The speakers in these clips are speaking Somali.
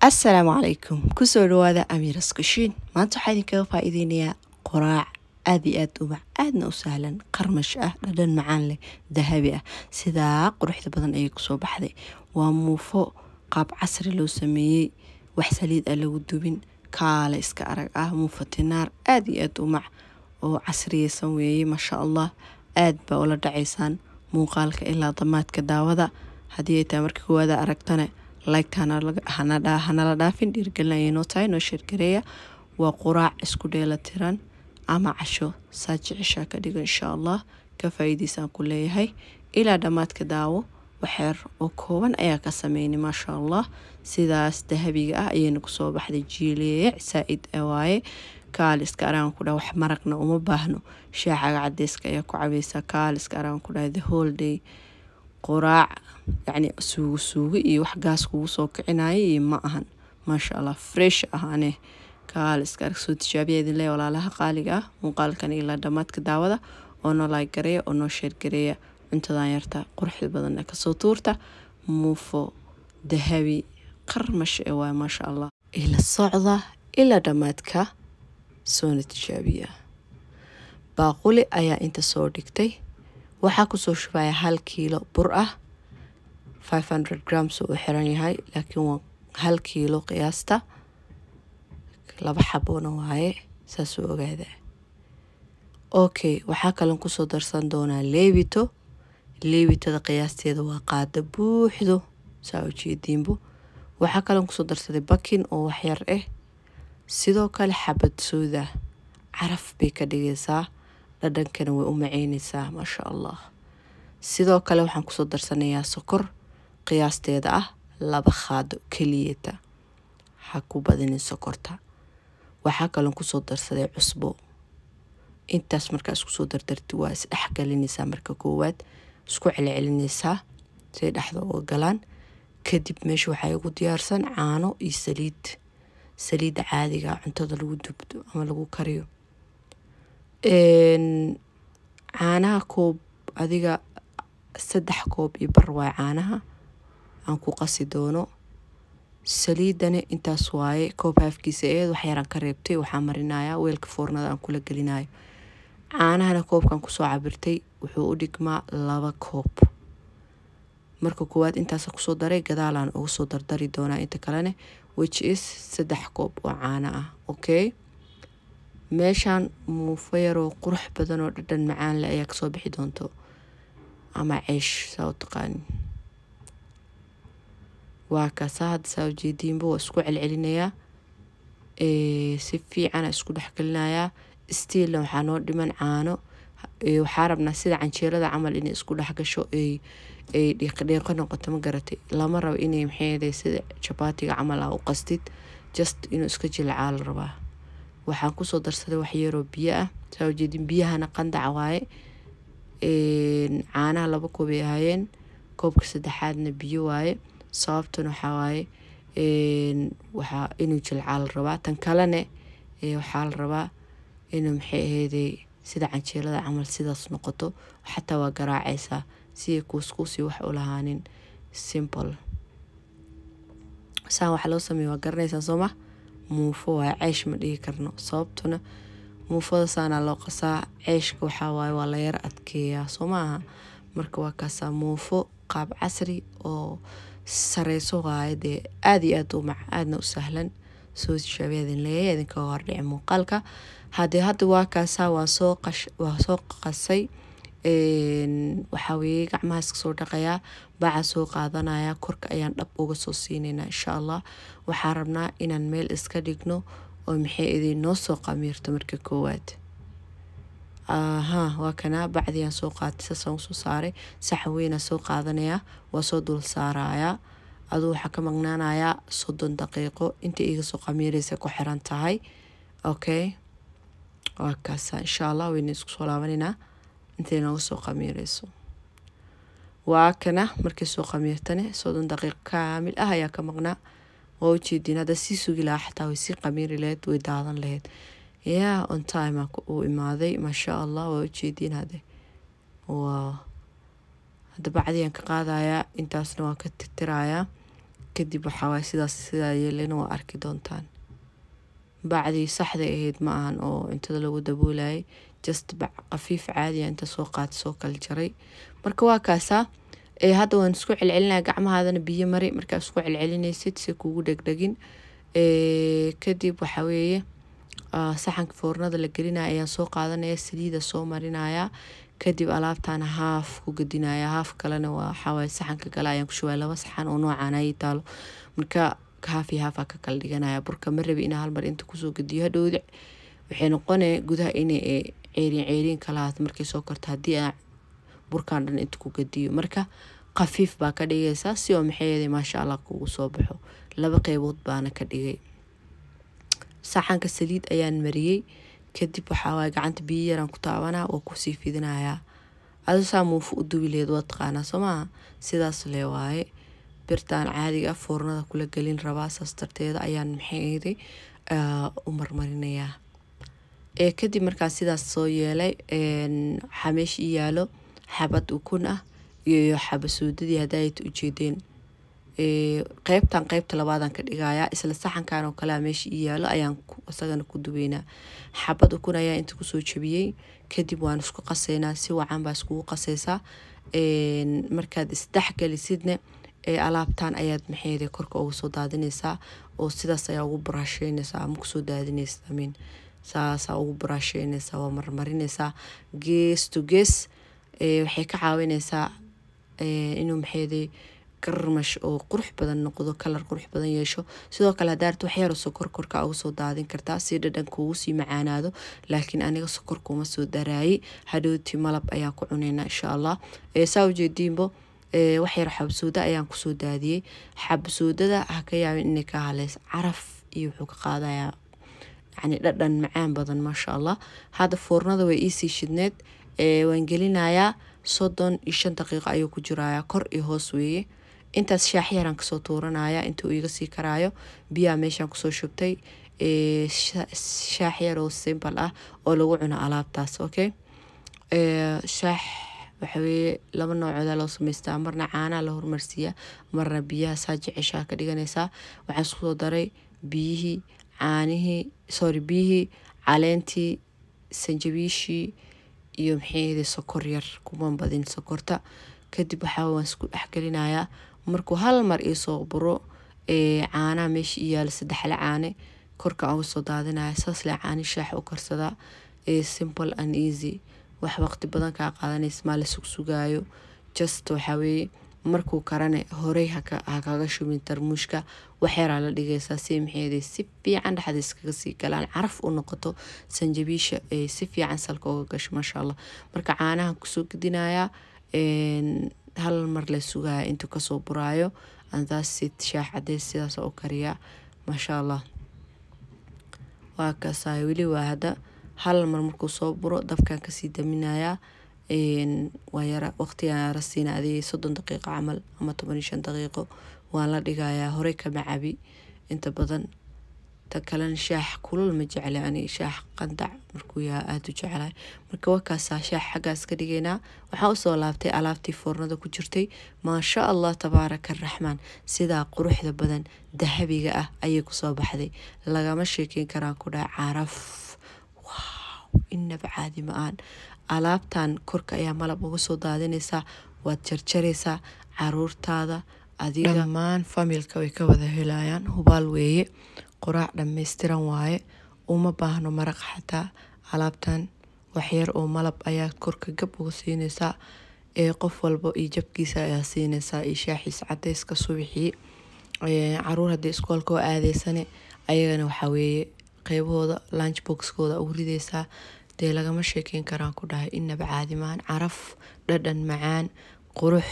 Assalaamu calaykum, kusoo dhawaada Amiira's Kitchen. Maanta waxaa idinkaga faa-iideynayaa quraac aad iyo aad u mac, aadna u sahlan, qarmash ah, dhadhan macaan leh, dahabi ah. Sidaa quruxda badan ayay kusoo baxday. Waa muufo qaab casri loo sameeyey, wax saliid ah lagu dubin, kaale iska arag ah, muufo tinaar aad iyo aad u mac oo casriyeysan weeye. Maasha Allah, aad baa ula dhacaysaan muuqaalka ilaa damaadka daawada. Haddii ay tahay marka koowaada aragtana, like hanala dhaafin, dhiirgelin ayay noo tahay, noo share gareeya. Waa quraac isku dheela tiran ama casho, saa jeceshaa ka dhigo. Insha Allah ka faa'iidaysaan ku leeyahay, ilaa dhammaadka daawo. Waxyar oo kooban ayaa ka sameynay. Maasha Allah, sidaas dahabiga ah ayayna kusoo baxday, jiileec saa-id ah waaye, kaaliska araan ku dhaha. Wax maraqna uma baahno, shaaxaga cadeyska ayaa ku cabaysaa, kaaliska araan ku dhahay. The whole day quraac, yacni suugo suugo iyo wax gaas kugu soo kicinaya iyo ma ahan. Maasha Allah, fresh ahaane, kaaliska arag. Soo tijaabiya idin leeya, walaalaha qaaliga ah. Muuqaalkan ilaa dhammaadka daawada oo noo like gareeya oo noo share gareeya. Cuntadan yarta quruxda badan kasoo tuurta, muufo dahabi qarmash ee waay. Maasha Allah, ila socda ilaa dhammaadka, soona tijaabiya. Baaquli ayaa inta soo dhigtay, waxaa kusoo shubaya 1 kiilo bur ah, 500 grams uu xiran yahay, laakiin waa 1 kiilo qiyaasta, laba xaboona waaye, saasuu ogaada. Okay, waxaa kalon kusoo darsan doonaa leebito. Leebitada qiyaasteeda waa qaado buuxdo, saa ujeediinbo. Waxaa kalon kusoo darsaday baking oo waxyar ah, sidoo kale xabad sooda, caraf bay ka dhigaysaa, dhadhankana way u macaynaysaa. Maasha Allah, sidoo kale waxaan kusoo darsanayaa sokor qiyaasteeda ah 2 qaado keliyata, ha ku badinin sokorta. Waxaa kaloon kusoo darsaday cusbo. Intaas markaa isku soo dardarti, waa isdhexgelinaysaa. Marka koowaad isku celcelinaysaa say dhexda uga galaan. Kadib meesha waxaa igu diyaarsan caano iyo saliid, saliidda caadiga cuntada lagu dubto ama lagu kariyo. Caanaha koob, adiga 3 koob iyo bar waay caanaha aan ku qasi doono. Saliidani intaas waaye, koob haafkiisa eed, wax yaraan ka reebtay, waxaa marinayaa weelka foornada aan kula gelinayo. Caanahana koobkan kusoo cabirtay wuxuu u dhigmaa 2 koob. Marka koowaad intaasa kusoo daray, gadaalaan uga soo dardari doonaa inta kalene, which is 3 koob oo caano ah. Okay, meeshaan muufo yaroo qurux badan oo dhadhan macaan leh ayaa kasoo bixi doonto, ama ceesh saa u taqaanin. Waa kaasa hadda, saa ujeediinba, waa isku celcelinayaa, si fiicana isku dhexgelinayaa. Still na waxaa noo dhiman caano. Waxaa rabnaa sida canjeelada camal inay isku dhexgasho, ay dhiiqdhiiqo noqoto. Ma garatay? Lama rabo inay, maxay, sida jabaatiga camal ah u qastid, just inuu iska jilcaa la rabaa. Waxaan kusoo darsaday wax yaroo biyo ah, saa ujeedin. Biyahana qandaca waaye. Caanaha 2 koob ay ahaayeen, koobka saddexaadna biyo waaye. Sababtuna waxaa waaye, waxaa inuu jilcaa la rabaa. Tan kalene waxaa la rabaa inuu, maxay aheydey, sida canjeelada camal sidaas noqoto. Xataa waa garaacaysaa si ay kuuskuusi wax u lahaanin. Simple saan waxa loo sameeya waa garanaysaa, sooma? Muufo waaye, ceesh ma dhihi karno, sababtuna muufada saanaa loo qasaa, ceeshka waxaa waaye waa la yar adkeeyaa, soo maaha? Marka waa kaasaa, muufo qaab casri oo sareyso waaye dee, aada iyo aad u mac, aadna u sahlan. Soo tijaabiya idin leeyahay, idinkaga hordhici muuqaalka. Haddee hadda waa kaasaa, waa soo qasay. Waxaa weeye gacmaha iska soo dhaqayaa, bacaa soo qaadanaya, korka ayaan dhab uga soo siineynaa. Insha Allah waxaan rabnaa inaan meel iska dhigno oo, maxay idin, noo soo qamiirto marka koowaad. Aha, waa kanaa, bacdiaan soo qaatay, saasaan usoo saaray. Saxan weynaa soo qaadanayaa, waa soo dul saarayaa. Aduu waxaa ka maqnaanayaa 30 daqiiqo, inta iga soo qamiiraysa ku xiran tahay. Okay, waa kaasa. Insha Allah wayna isku soo laabaneynaa intay nooga soo qamiirayso. Waa kana, markay soo qamiirtane 30 daqiiqo kaamil ah ayaa ka maqnaa. Waa ujeediin, hadda sii sugi lahaa xataa way sii qamiiri lahayd, way daadan lahayd. Yeah, on time uu imaaday. Maasha Allah, waa ujeediin. Hade waa hadda bacdiyaan ka qaadayaa, intaasna waa ka tirtirayaa. Kadib waxaa waaye sidaas sidaa yeelena waa arki doontaan. Bacdii saxda ahayd ma ahan oo cuntada lagu daboolayay, just bac khafiif caadiya inta soo qaata soo kala jaray. Marka waa kaasaa. Hadda waan isku celcelinaya, gacmahaadana biyo mari markaa isku celcelinaysid si kugu dhegdhegin. Kadib waxaa weeye saxanka foornada la gelinaya ayaan soo qaadanaya, saliida soo marinaya. Kadib alaabtaan haaf ku gedinaya, haaf kalena waa waxaa waaye saxanka kale ayaan ku shubaya. 2 saxan oo noocaan ay taalo, marka haaf iyo haaf ka kala dhiganaya. Burka ma rabi inaa hal mar inta kusoo gediyo, hadhowdi waxay noqonee gudaha inay ceeriin ceeriin kala ahaato markay soo karto haddii aan burkan dhan inta ku gediyo. Marka khafiif baa ka dhigaysaa si oo maxay maasha Allah kugu soo baxo. 2 qeybood baana ka dhigay. Saxanka saliid ayaan mariyey. Kadib waxaa waaye gacanta biyo yaraan ku taabanaa, waa kusii fidinayaa. Adu saa muufu u dubi leed waa taqaanaa soo maaha, sidaas lee waaye. Birtaan caadiga ah foornada kula gelin rabaa, saas darteeda ayaan maxay ahayday u marmarinayaa. Kadib markaan sidaas soo yeelay, waxaa meesha ii yaalo xabad ukun ah iyo xabasuudadii hadda ay ujeedeen. Qeybtan qeybta labaadaan ka dhigayaa, isla saxankan oo kale meesha ii yaalo ayaan isagana ku dubeynaa. Xabad ukun ayaa inta kusoo jabiyey. Kadib waan isku qaseynaa, si wacan baa iskugu qaseysaa. Markaad isdhexgelisidne alaabtan ayaad maxay korka uga soo daadinaysaa oo sidaas ayaa ugu buraasheynaysaa ama kusoo daadinaysaa, amiin saasaa ugu buraasheynaysaa, waa marmarinaysaa gees to gees. Waxay ka caawinaysaa inuu maxay garmash oo qurux badan noqdo, kalar qurux badan yeesho. Sidoo kale haddaa rabto wax yar oo sokor korka uga soo daadin kartaa si dhadhanka ugu sii macaanaado, laakiin aniga sokor kuma soo daraayay. Hadhowti malab ayaan ku cunaynaa insha Allah. Saa ujeediinbo wax yar xabsuuda ayaan kusoo daadiyey. Xabsuudada ha ka yaabin inay ka haleys, caraf iyo wuxuu ka qaadayaa yacni dhadhan macaan badan maasha Allah. Hadda foornada way iisii shidneed, waan gelinayaa 35 daqiiqo ayuu ku jirayaa, kor iyo hoos weeye. Intaas shaax yaraan kasoo tuuranaya intuu iga sii karaayo. Biyaha meeshaan kusoo shubtay, shaax yar oo simple ah oo lagu cuno alaabtaas. Okay, shaax waxa weeye 2 noocooda loo samaystaa, marna caanaha la hormarsiiyaa, marna biyaha, saa jeceshaa ka dhiganaysaa. Waxaan isku soo daray biyihii, caanihii, sorry, biyihii, caleentii sanjabiishii iyo maxay ahayd sokor yar, kuma badin sokorta. Kadib waxaa waan isku dhexgelinayaa. Markuu hal mar iisoo buro, caanaha meesha ii yaalo 3 la caane korka aan uga soo daadinaya. Saas le caani shaax u karsadaa, simple and easy, wax waqti badan kaa qaadanaysa maa la sugsugaayo. Just waxaa weeye markuu karane horey haka hakaga shubin tarmuushka, wax yaraa la dhigaysaa si maxay si fiican dhexda iskaga sii galaan, caraf u noqoto, sanjabiisha si fiican salka uga gasho maasha Allah. Marka caanahan kusoo gedinayaa, hal mar la sugaya intuu kasoo buraayo, and that's it. Shaax cadeys sidaas u kariyaa maasha Allah. Waa kaasaay weli waa hadda hal mar markuu soo buro dabkan kasii daminayaa. Waa yara waqtigaan yara siina adigay 30 daqiiqo camal ama 15 daqiiqo waan la dhigayaa, horey kama cabi inta badan. Ta kalena shaax kulul ma jecli ani, shaax qandac markuu yahay aada u jeclahay. Marka waa kaasaa, shaax xaggaas ka dhigaynaa. Waxaan usoo laabtay alaabtii foornada ku jirtay, maasha Allah tabaaraka araxmaan, sidaa quruxda badan dahabiga ah ayay kusoo baxday, lagama sheekeyn karaan ku dhahay. Caraf wow, inaba caadi ma aan. Alaabtan korka ayaa malab uga soo daadinaysaa, waad jarjaraysaa, caruurtaada, adiga, dhammaan familka way ka wada helayaan, hubaal weeye. Quraac dhammaystiran waaye, uma baahno maraq xataa. Alaabtan waxyar oo malab ayaa korka gab uga siinaysaa, qof walba iyo jabkiisa ayaa siinaysaa iyo shaaxiisa cadeyska subaxii. Caruur haddii iskoolka oo aadeysane ayagana waxaa weeye qeybahooda lunch boxkooda ugu ridaysaa. Dee lagama sheekeyn karaan ku dhahay, inaba caadi maahan, caraf, dhadhan macaan, qurux,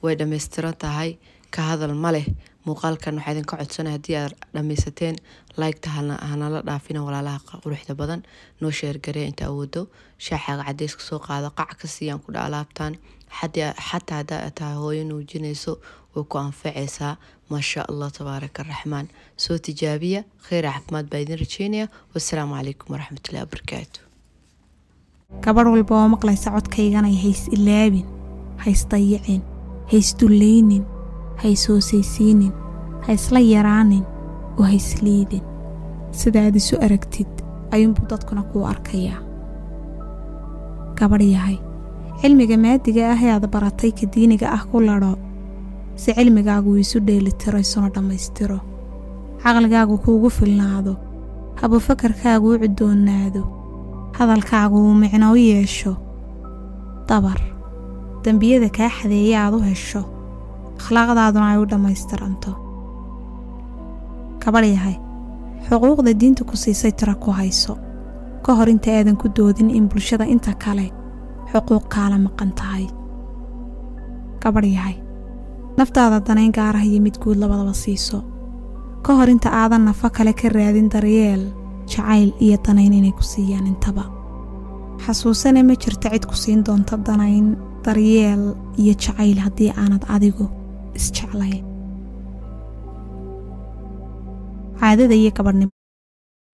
way dhammaystiran tahay, ka hadal ma leh. Muuqaalkan waxaa idinka codsanaya haddii aad dhammaysateen like-ta hanala dhaafina, walaalaha quruxda badan noo share garee inta awoodo. Shaaxaaga cadeyska soo qaado, qac ka siiyaan ku dha alaabtan. Xataa haddaa tahay hooyo nuujinayso way ku anfacaysaa maasha Allah tabaaraka araxmaan. Soo tijaabiya, kheyr caafimaad baa idin rajeynaya. Wassalaamu calaykum waraxmatullahi wabarakaatu. Gabadh walba oo maqlaysa codkayganay, hays ilaabin, hays dayicin, hays dullaynin, hays hoosaysiinin. Ha isla yaraanin oo ha isliidin. Sida aad isu aragtid ayuunbuu dadkuna kuu arkayaa. Gabadh yahay, cilmiga maadiga ah ee aad baratay ka diiniga ah ku ladho, si cilmigaagu isu dheelitiro isuna dhammaystiro, caqligaagu kuugu filnaado, habufakarkaagu u cudoonaado, hadalkaagu uu micno u yeesho, dabar dembiyada kaa xadeeya aad u hesho, akhlaaqdaaduna ay u dhammaystiranto. Gabadh yahay, xuquuqda diinta ku siisay tira ku hayso, ka hor inta aadan ku doodin in bulshada inta kale xuquuq kaala maqan tahay. Gabadh yahay, naftaada danayn gaarah iyo mid guud labadaba siiso, ka hor inta aadan nafo kale ka raadin daryeel, jacayl iyo danayn inay ku siiyaan intaba. Xasuusane ma jirto cid ku siin doonta danayn, daryeel iyo jacayl haddii aanad adigu isjeclayn. Caadada iyo gabadhnimo.